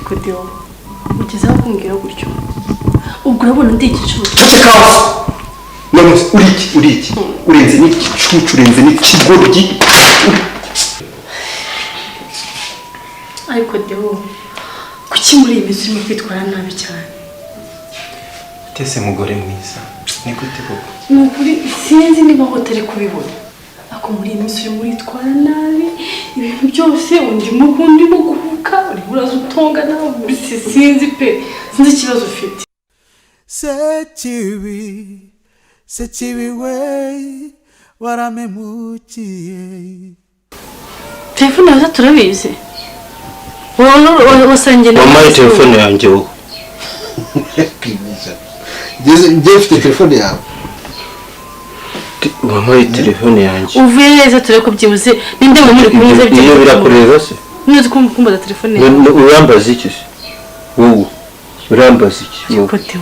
Ariko Deo, ugezeho kumbwira gutyo, ubwo urabona ndi igicucu? Ceceka! None uri iki? Uri iki? Urenze n'igicucu, urenze n'ikigoryi. Ariko Deo, kuki muri iyi minsi urimo kwitwara nabi cyane? Tese, mugore mwiza, ni gute koko? Ni ukuri sinzi niba utari kubibona, ariko muri iyi minsi urimo uritwara nabi. Ibintu byose undimo, ndimo guhuka, urimo uraza utongana. Sinzi pe, sinzi ikibazo ufite. Sekibi, sekibi we, waramemukiye. Telefone yawe turabizi, wowe wasangiye na Wampaye telefone yanjye wowe? Njye mfite telefone yawe? Wampaye telefone yanjye? Uvuye neza, turebe ko byibuze ninde muri kumwe. Iyo birakureba se? Ntuzi ko kumbaza telefone yawe? Urambaza iki se wowe? Urambaza iki wowe? Ariko Theo,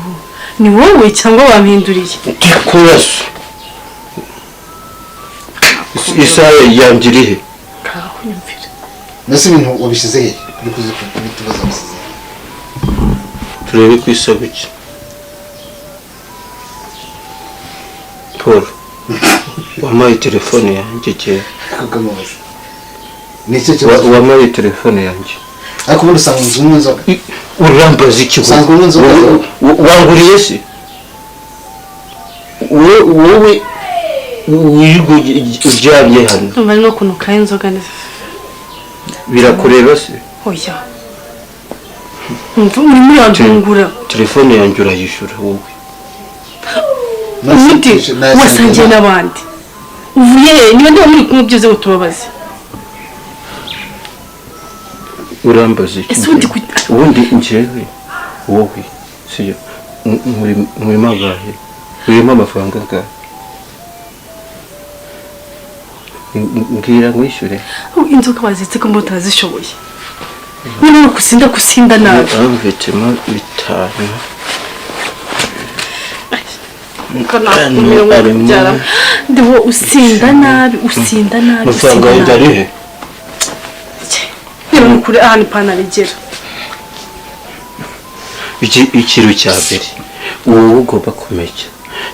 ni wowe cyangwa wampinduriye? Kurasa! Isaha yanjye iri he? Kunyumvira. Mbese ibintu wabishyize he? Uri kuzi kubitubaza, wabishyize he? Turebe ku isabuki. Paul, wampaye telefone yanjye kera? Kukamubaza ni icyo kibazo. Wampaye telefone yanjye? Ariko ubundi usanga inzu unywa inzoga. Urambaza iki wowe? Usanzwe unywa inzoga? Wanguriye se wowe wirirwa uryamye hano? Ndumva ari no kunuka inzoga neza. Birakureba se? Oya, umva, urimo urantungura. Telefone yanjye urayishyura wowe. Ubundi wasangiye n'abandi, uvuye he? Niba ndiba muri kumwe byose ngo tubabaze. Urambaza iki? Ese ubundi Ubundi njyewe wowe siyo nkurimo angahe? Urimo amafaranga angahe? Mbwira nkwishyure. Oh, inzoga wazitse ko mbona utazishoboye? Niba uri gusinda, gusinda nabi. Mfitemo 5. Kanakumira ngo kubyara. Ndiwo usinda nabi, usinda nabi. Amafaranga Usinda yanjye nabi. ari he? Niba ni ukuri, ahantu ipantaro igera. Ikintu cya mbere wowe ugomba kumenya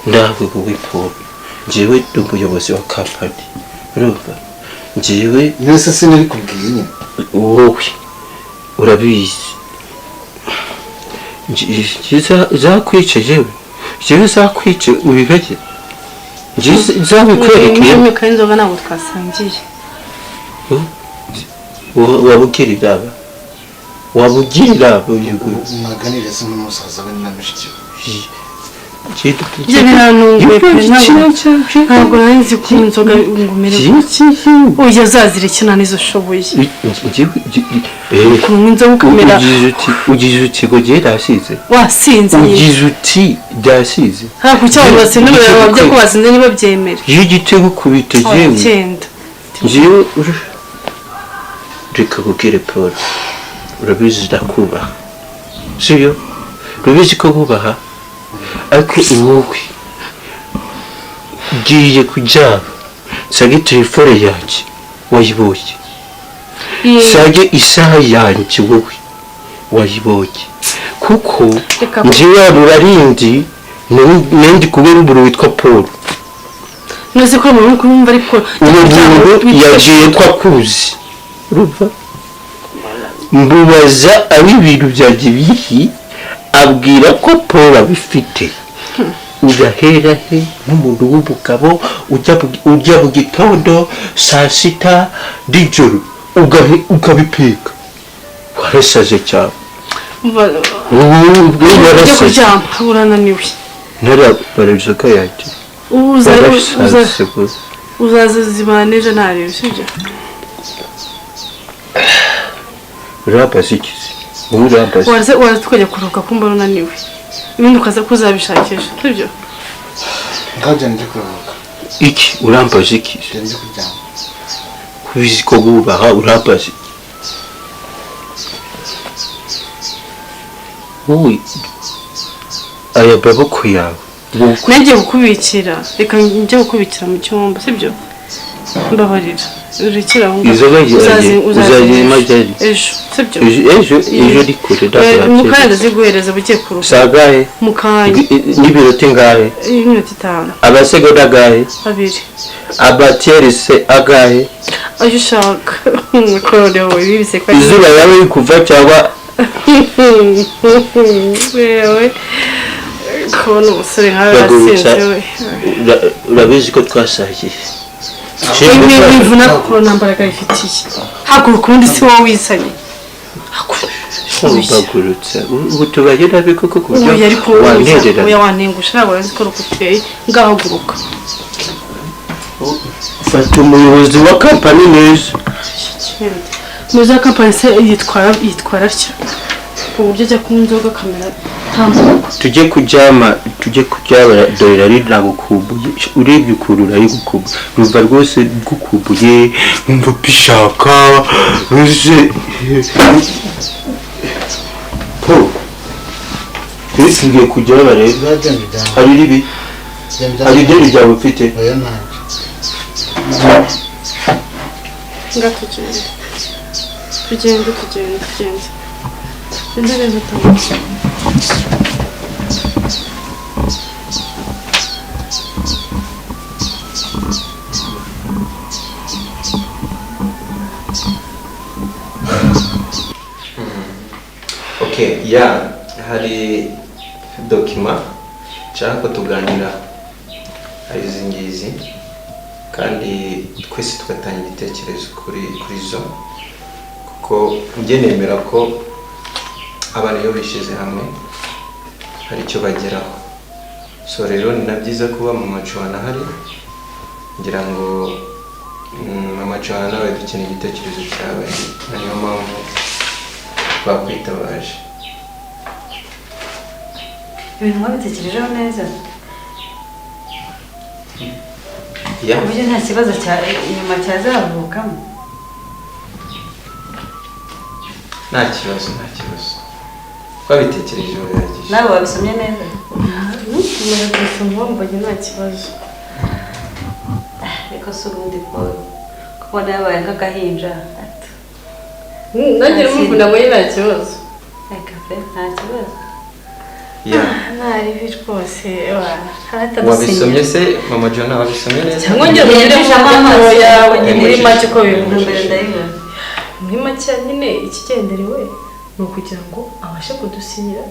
nawe, wowe Paul, njyewe ndi umuyobozi wa kampani, urumva? Njyewe Mbese sinabikubwiye nyine? Wowe urabizi. Zakwice jewe, jewe zakwice, ubibege zabikwerekeye. Imyuka y'inzoga ntabwo twasangiye. Waba ugira inama, waba ugira inama uyu nguyu. Mwaganire se nk'umusaza we na mushiki we. Ibyo birantunguye pe, ntabwo nari nzi ko inzoga ngo umere gutya. Oya, zazireke, nta n'izo ushoboye. Kunywa inzoga ukamera Ugize uti ngo ngewe nasize. Wasinze nyine. Ugize uti byasize. Nta kuki abantu basinda bavuga ko basinze ntibabyemere. Iyo igitego ukubita Oya, jewe. Genda. Njyewe reka kubwire Paul, urabizi ndakubaha, sibyo? Urabizi ko bubaha, ariko wowe ugiye kuryama nsange telefone yanjye wayibonye, nsange isaha yanjye wowe wayibonye, kuko Reka njyewe hano urarindi nandi kumwe n'umuntu witwa Paul. Ntuzi ko umuntu kumva, ariko Uwo muntu yagiye ko akuzi, urumva? Mbubaza aho ibintu byanjye biri, abwira ko Paul abifite. Urahera he nk'umuntu w'umugabo ujya mu gitondo, saa sita nijoro, ukabipeka? Warasaze cyane. Ubu Ujya warasaze. kuryama, urananiwe. Ntarabara inzoga yanjye. Warasaze rwose. Uzaza zibana ejo, ntarebe, sibyo? Urambaza iki se? Wowe urambaza? Waza tukajya kuruhuka, ko mbona unaniwe, ibindi ukaza kuzabishakisha, sibyo? Ngaho jyana njye kuruhuka. Iki? Urambaza iki? Jyana njye kuryama. Kubizi ko bubaha, urambaza iki wowe? Aya maboko yawe wowe. Nagiye kukubikira, reka njye kukubikira mu cyumba, sibyo? Mbabarira, urekere aho ngaho. Inzoga yanjye Uzazi uzagenda ryari? Ejo, Sibyo? Ejo, ejo ni kure. Mu kanya ndaziguhereza bugiye kuruhuka. Sagahe? Mu kanya. N'iminota ingahe? Iminota 5. Abasegonda agahe? 2. Abatierse agahe? Ayo ushaka. Koreho ibi biseka. Izuba yawe riri kuva cyangwa? Wewe kubona umusore nkawe Bagurutsa. yasinze we. Urabizi ko twasagiye. Wivuna kuko nta mbaraga ifitiye. Haguruka, ubundi si wowe wizanye. Bagurutsa, ubu tubaye nabi koko ku buryo Oya, ariko wantererana? oya, wantengusha, ntabwo nzi ko rukuteye. Ngahaguruka. Fata umuyobozi wa kampani neza. Muzi wa kampani se yitwara atya ku buryo ajya kunywa inzoga akamera tambuka? Tujye kuryama, tujye kuryama. Dore nari nagukumbuye, urebye ukuntu nari gukumbuye, numva rwose gukumbuye, numva mbishaka mbese. Po mbese ngiye kuryama rero. Uzagenda ujyana. Hari ribi? Genda. Hari ideni ryawe ufite? Oya, ntacyo. Nga tugende, tugende, tugende, tugende, tugende neza, tambuka. Okay, ya, hari document nshaka ko tuganira, ari izi ngizi, kandi twese tugatanga igitekerezo kuri zo, kuko njye nemera ko abantu iyo bishyize hamwe hari icyo bageraho. So rero ni na byiza kuba Mama Joanna ahari, ngira ngo Mama Joanna nawe dukeneye igitekerezo cyawe, niyo mpamvu twakwitabaje. Ibintu mwabitekerejeho neza? Ya. Ku buryo nta kibazo cya inyuma cyazavukamo? Nta kibazo, nta kibazo, twabitekerejeho bihagije. Nawe wabisomye neza? Tumaze kubisoma, mbonye nta kibazo. Ariko si ubundi Paul kubona yabaye nk'agahinja ati Nanjye urumva nabonye nta kibazo. Reka pe, nta kibazo. Ya. Ntaribi rwose. Wabisomye se Mama Joanna, wabisomye neza? Cyangwa njye Yinjijemo amaso yawe muri make uko bivuze. Mbere ndayibona. Muri make nyine ikigenderewe ni ukugira ngo abashe kudusinyira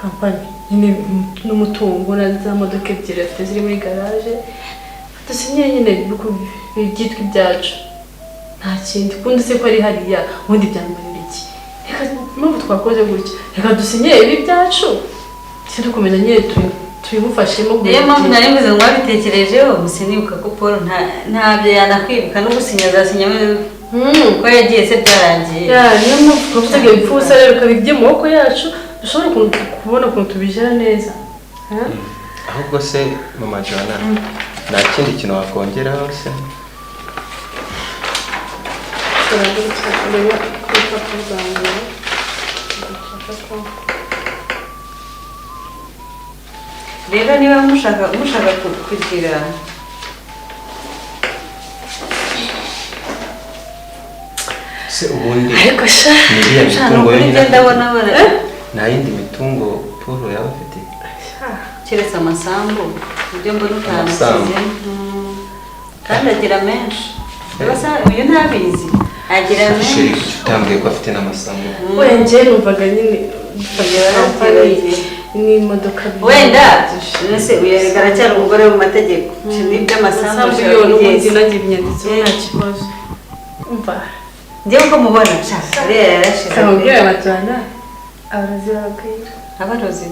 kampani nyine n'umutungo na za modoka ebyiri afite ziri muri garaje, dusinyire nyine byitwa ibyacu, nta kindi. Kundi se ko ari hariya, ubundi byamarira iki? Reka impamvu twakoze gutya, reka dusinyire ibi byacu, tujye dukomeza nyine tubimufashemo. Niyo mpamvu nari mvuze ngo wabitekerejeho, sinibuka ko Paul ntabyo yanakwibuka no gusinya azasinya ko yagiye se byarangiye. Ya, niyo mpamvu twavuze ngo ibipfusa rero bikaba ibyo mu maboko yacu, dushobora kubona ukuntu tubijera neza. Ahubwo se Mama Joanna, nta kindi kintu wakongeraho se? Ureba ku rupapuro rwanjye, ndashaka ko Rero niba mushaka kugira Se ubundi Ariko sha ni iriya Sha, mitungo ni ukuri yonyine njye ndabona bara nta yindi mitungo Paul yaba afite? Keretse amasambu, ibyo mbona utanasize. Amasambu. Kandi agira menshi. Rwose uyu ntabizi agira Chéri, menshi. utambwiye ko afite n'amasambu? Oya, njye numvaga nyine kampani n'imodoka. Wenda ese uyu erega aracyari umugore mu mategeko n'iby'amasambu. Amasambu yo n'ubundi nanjye binyanditseho, nta kibazo. Umva. Njyewe uko mubona, sha, uriya yarashize pe. Kamubwira abajyana abarozi babwira. Abarozi.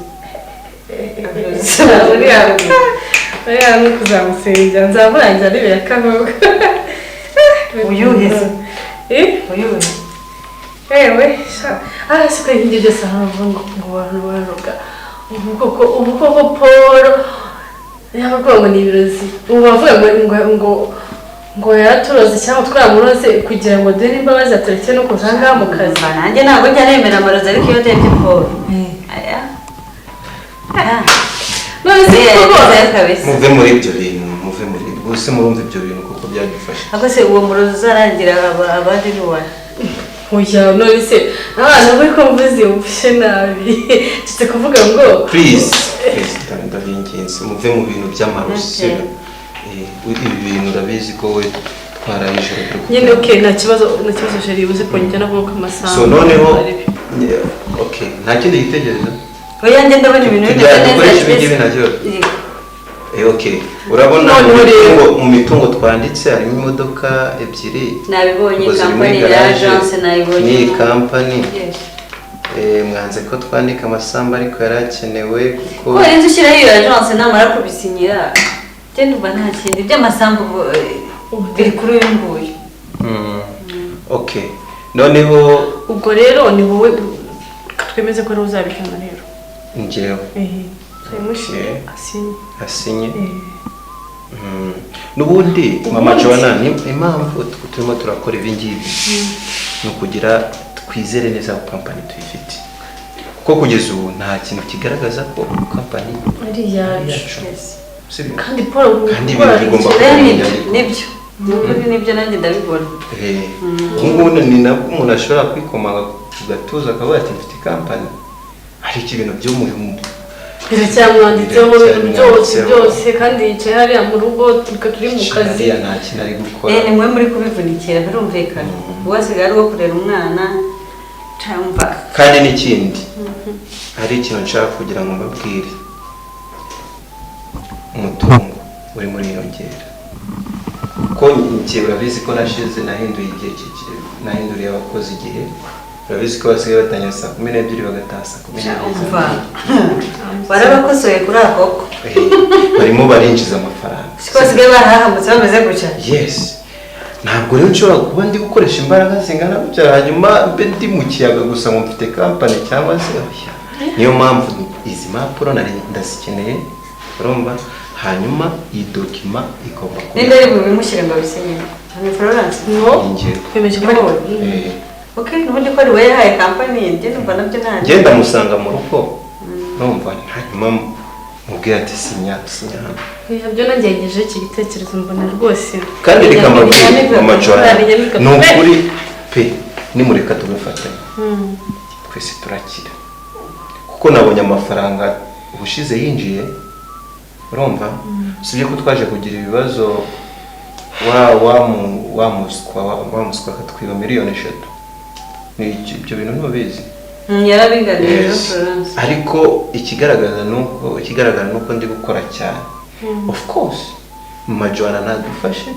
Uriya ni ukuzamusengera, nzamurangira nibera kavuga. Uyuhe se? Eh? Uyuhe? Ewe sha, ah, siko ibindi byose ahantu ngo abantu baroga, ubu koko Paul yaba avuga ngo ni ibirozi, ubu bavuga ngo yaraturoze cyangwa twaramuroze kugira ngo duhe imbabazi atureke no kuza ngaha mu kazi. Umva, nanjye ntabwo njya nemera amarozi, ariko iyo ndebye Paul, aya. Ah, None se uriya koko yagezeyo kabisa. Muve muri ibyo bintu, muve muri bose, murumva ibyo bintu kuko byadufasha. Ahubwo se uwo murozi uzarangira abandi ni uwahe? Oya, none se ntabwo ariko mvuze ubushe nabi, nshatse kuvuga ngo Please, please, ndabinginze muve mu bintu by'amarosi. Okay. Ibi bintu urabizi ko we twaraye ijoro turi Nyine okay, nta kibazo, nta kibazo chéri, uze kongera kuko amasaha So noneho yeah, okay, nta kindi gitekerezo? Oya, njye ndabona ibintu Tujya bimeze neza. dukoresha ibi ngibi, nta kibazo. Yego. Okay, urabona mu Noneho rero- mitungo twanditse harimo imodoka ebyiri. Nabibonye. Ngo ziri muri Kampani ya garage, agence nayibonye. n'iyi kampani. Yes. Mwanze ko twandika amasambu, ariko yari akenewe kuko Ko inzu ushyiraho iyo agence, namara kubisinyira, njye ndumva nta kindi by'amasambu biri kuri uyu nguyu. Okay, noneho Ubwo rero ni wowe twemeze ko ari uzabijyana rero. Njyewe? Tubimushyire asinye. Asinye. N'ubundi mama Joanna, ni impamvu turimo turakora ibi ngibi ni ukugira twizere neza ko kampani tuyifite, kuko kugeza ubu nta kintu kigaragaza ko kampani ari iyacu. yacu, sibyo? Kandi Paul Kandi gukora ibintu bigomba Rero kuba mu nibyo. nyandiko. Nibyo, ni ukuri nibyo, nanjye ndabibona. Ubu ngubu ni nabwo umuntu ashobora kwikomanga ku gatuza akavuga ati: "Mfite kampani." Ariko ibintu byo mu Biracyamwanditseho ibintu byose. Biracyamwanditseho. Byose, kandi yicaye hariya mu rugo, twe turi mu kazi. Hariya nta kintu ari gukora. Ni mwe muri kubivunikira, birumvikana. Uwo asigaye ari uwo kurera umwana cyangwa Kandi n'ikindi, hari ikintu nshaka kugira ngo mbabwire: umutungo urimo uriyongera, kuko njye urabizi ko nashize nahinduye igihe nahinduriye abakozi igihe. Urabizi ko basigaye batangira saa 12 bagataha saa 12. Umva, warabakosoye kuri ako ko. Barimo barinjiza amafaranga. Siko basigaye barahahamutse bameze gutya? Yes. Ntabwo rero nshobora kuba ndi gukoresha imbaraga zingana gutya, hanyuma mbe ndi mu kiyaga gusa ngo mfite kampani cyangwa se oya. Niyo mpamvu izi mpapuro nari ndazikeneye, urumva? Hanyuma iyi document igomba kuba Ninde ari bubimushyire ngo abisinye? Ni Florence? No. Ni njyewe. Twemeje ko ari wowe. Ok, n'ubundi ko ari we yahaye kampani, njye numva nabyo nta Ngenda musanga mu rugo, urumva? Hanyuma mubwira ati: "Sinya, sinya hano." Ibyo nagerageje iki gitekerezo, mbona rwose Kandi reka mbabwire, Inyamibwa. mama Joanna, Inyamibwa. ni ukuri pe, nimureka tugafatanya twese turakira, kuko nabonye amafaranga ubushize yinjiye, urumva? Usibye ko twaje kugira ibibazo, wa muswa akatwiba miliyoni 3. Ni ibyo bintu ntubizi? Yarabiganiriye. Yes. Florence. Ariko ikigaragara nuko ndi gukora cyane. Of course mama Joanna ntadufashe,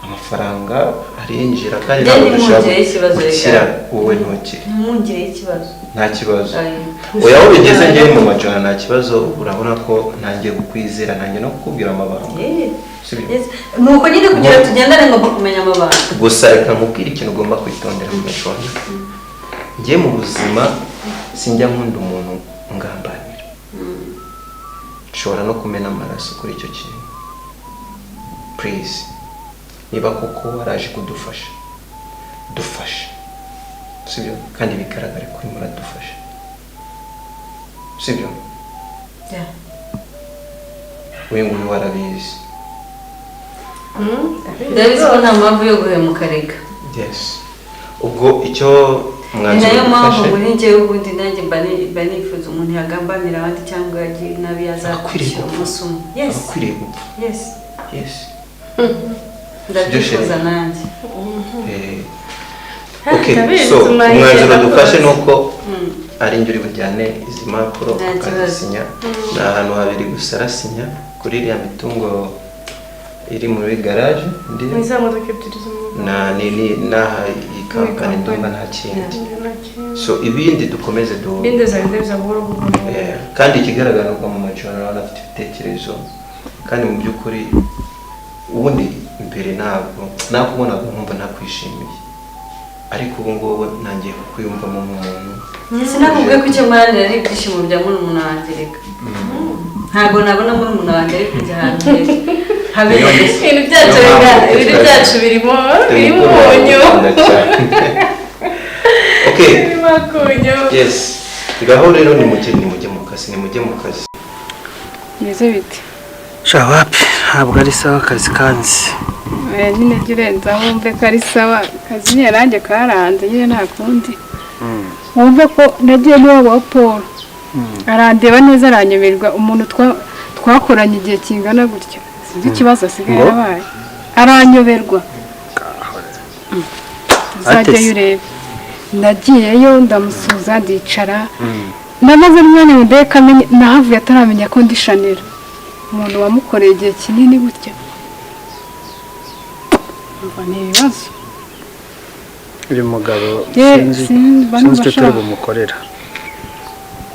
amafaranga arinjira kandi Njye ntabwo dushobora ntimungireho ikibazo, gukira reka. wowe ntukire. Ntimungireho ikibazo. Nta kibazo. Aye. Oya, aho bigeze ngewe mama Joanna nta kibazo. Urabona ko ntangiye kukwizera, ntangiye no kukubwira amabanga. Sibyo? Yes. Ni uko nyine, kugira tugendane ngomba kumenya amabanga. Gusa reka nkubwire ikintu ugomba kwitondera, mama Joanna. Njye mu buzima sinjya nkunda umuntu ungambanira. Nshobora no kumena amaraso kuri icyo kintu. Please, niba koko waraje kudufasha, dufashe, sibyo? Kandi bigaragare ko urimo uradufasha, sibyo? Yeah. Uyu nguyu warabizi. Ndabizi ko nta mpamvu yo guhemuka reka. Yes, ubwo icyo Ni umwanzuro nayo mpamvu dufashe muri njyewe ubundi nanjye mba nifuza umuntu yagambanira abandi cyangwa yagira nabi akwiriye yazakwishyura gupfa. umunsi umwe. Yes. Akwiriye gupfa. Yes. Yes. Ndabyifuza nanjye. Okay, Ndabizi, so tumaye umwanzuro icyenda dufashe rwose. ni uko ari njye uri bujyane izi mpapuro Nta kibazo. akazisinya. Ni ahantu habiri gusa arasinya, kuri iriya mitungo iri muri garage ndi Muri za modoka ebyiri zo mu na ni ni n'aha iyi kampani. Ndumva nta kindi. Nta kindi. So ibindi dukomeze du Ibindi bizagenda biza buhoro buhoro. Kandi ikigaragara ni uko mama Joanna urabona afite ibitekerezo, kandi mu by'ukuri ubundi mbere ntabwo nakubonaga nkumva nakwishimiye, ariko ubu ngubu ntangiye kukwiyumvamo nk'umuntu. Sinakubwiye ko icyo mparanira ari ibyishimo bya murumuna wanjye? Reka, ntabwo nabona murumuna wanjye ari kujya ahantu heza habera. Ibintu byacu Niyo mpamvu ibintu byacu birimo Mfite birimo mukuru wawe umunyu. ukunda cyane. Okay. Birimo akunyu. Yes, ngaho rero nimujye mu kazi, nimujye mu kazi. Bimeze bite? Sha, wapi, ntabwo ari sawa, akazi kanzi. Oya nyine jya urenzaho wumve ko ari sawa, akazi nyine nanjye karanze nyine nta kundi. Wumve ko nagiye n'iwabo wa Paul, arandeba neza aranyoberwa, umuntu twakoranye igihe kingana gutya, sinzi ikibazo asigaye Ngo? yarabaye, aranyoberwa. Uzajyayo Ate se? urebe. Nagiyeyo ndamusuhuza ndicara, namaze n'umwanya ngo ndebe ko amenye, nahavuye ataramenya ko ndi Shanira, umuntu wamukoreye igihe kinini gutya. Umva ni ibibazo. Uyu mugabo Ye, sinzi mba sinzi numva icyo turi ashaka. bumukorera.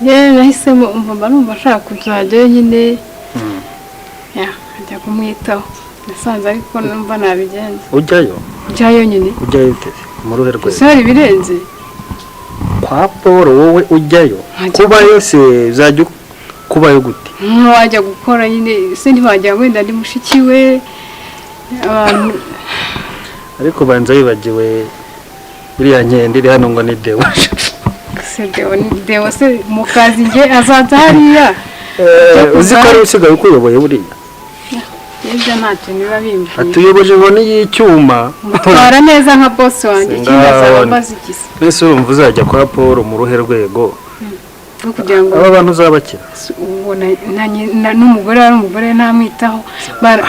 Ye, nahisemo, umva mba numva ashaka kuzajyayo nyine, ya nkajya kumwitaho, nasanze ariko numva nabigenza. Ujyayo? Ujyayo nyine. Ujyayo ute? Mu ruhe rwego? Gusa hari ibirenze. Kwa Paul wowe ujyayo? Nkajya Kubayo se uzajya kubayo gute? Nk'uwajya gukora nyine se, ntiwagira ngo wenda ndi mushiki we, abantu. Ariko banza wibagiwe iriya nkende iri hano ngo ni Deo. Se Deo Deo se mu kazi njye azaza hariya. Uzi ko ari usigaye ukuyoboye buriya? Ibyo ntacyo niba bimbwiye. Atuyoboje inkoni y'icyuma. Mutwara neza nka boss wanjye, ikindi azaba Singabona. ambaza iki se? Mbese urumva uzajya kwa Paul mu ruhe rwego? Rwo kugira ngo Aba bantu uzabakira? Ubona n'umugore ari umugore ntamwitaho,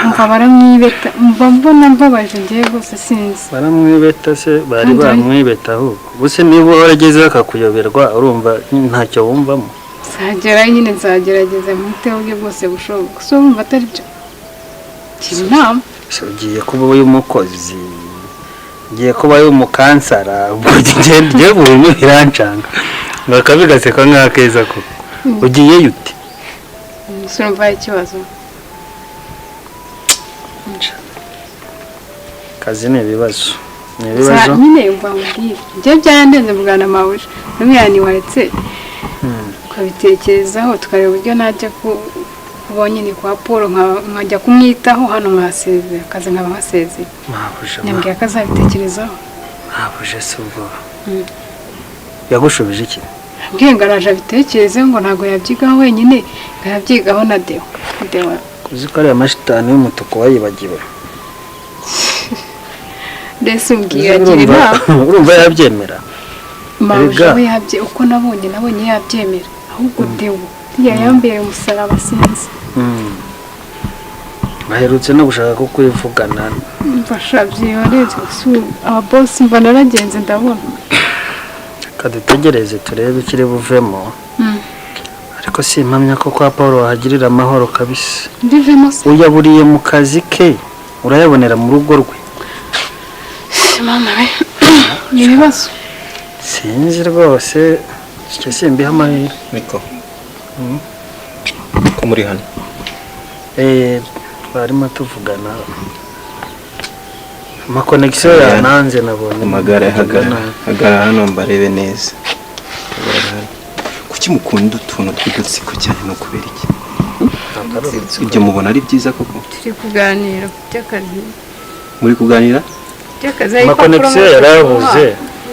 umva baramwibeta, mba mbona mbabaje njyewe rwose sinzi. Baramwibeta se? Bari Kandi bamwibeta ahubwo ubuse niba waragezeho akakuyoberwa, urumva ntacyo wumvamo? Nzagera nyine, nzagerageza mwiteho uburyo bwose bushoboka, gusa urumva atari byo gira inama. Se ugiye kuba umukozi, ugiye kuba umukansara, ubwo ngiye buri birancanga bakabigaseka nk'akeza koko, ugiyeyo ute? Gusa urumva hari ikibazo. Kazi ni ibibazo, ni ibibazo. Nyine umva nkubwire, njye byarandenze mvugana na mabuja n'umwana waretse ukabitekerezaho, tukareba uburyo najya kuba nyine kwa Paul, nkajya kumwitaho hano nkahasezera akazi, nkaba nkasezeye. Mabuja? Nyambwiye ko azabitekerezaho. Mabuja se ubwo yagushubije iki? Ambwiye ngo araje abitekereze, ngo ntabwo yabyigaho wenyine, ngo yabyigaho na Deo Deo. Uzi ko ariya mashitani y'umutuku wayibagiwe? Mbese umbwiye agira inama. Urumva yabyemera? Mabuja Erega. we yabye uko nabonye yabyemera, ahubwo Deo yambereye umusaraba sinzi. Baherutse no gushaka kukwivugana. Mfasha byihorere, ababosi mba naragenze ndabona. Reka dutegereze turebe ikiri buvemo, ariko simpamya ko kwa Paul wahagirira amahoro kabisa. Ndivemo se? Uyaburiye mu kazi ke urayabonera mu rugo rwe. Mama we, ni ibibazo. Sinzi rwose, icyo simbiha amahirwe. Niko ko muri hano? Barimo tuvugana, amakonegisiyo yananze nabonye. Amagare, hagarara, hagarara hano mbarebe neza, hagarara hano. Kuki mukunda utuntu tw'udutsiko cyane? Ni ukubera iki? Ibyo mubona ari byiza koko? Turi kuganira ku by'akazi. Muri kuganira? By'akazi. Amakonegisiyo yarabuze.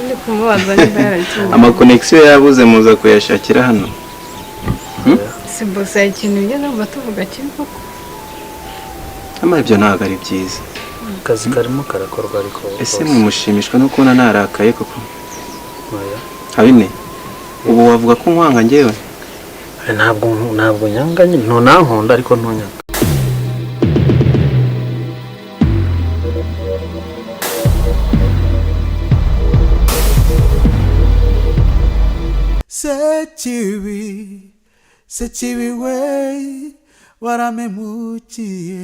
Ndi kumubaza niba yaragiye. Amakonegisiyo yabuze, muza kuyashakira hano. Si bosa ikintu ugeze numva tuvuga kibi koko? Ama ibyo ntabwo ari byiza. Akazi karimo karakorwa ariko. Ese mumushimishwa no kubona narakaye koko? Oya. Habine, ubu wavuga ko nkwanga njyewe? Ntabwo nyanga nyine, ntunankunda ariko ntunyanga. Sekibi, sekibi we, waramemukiye.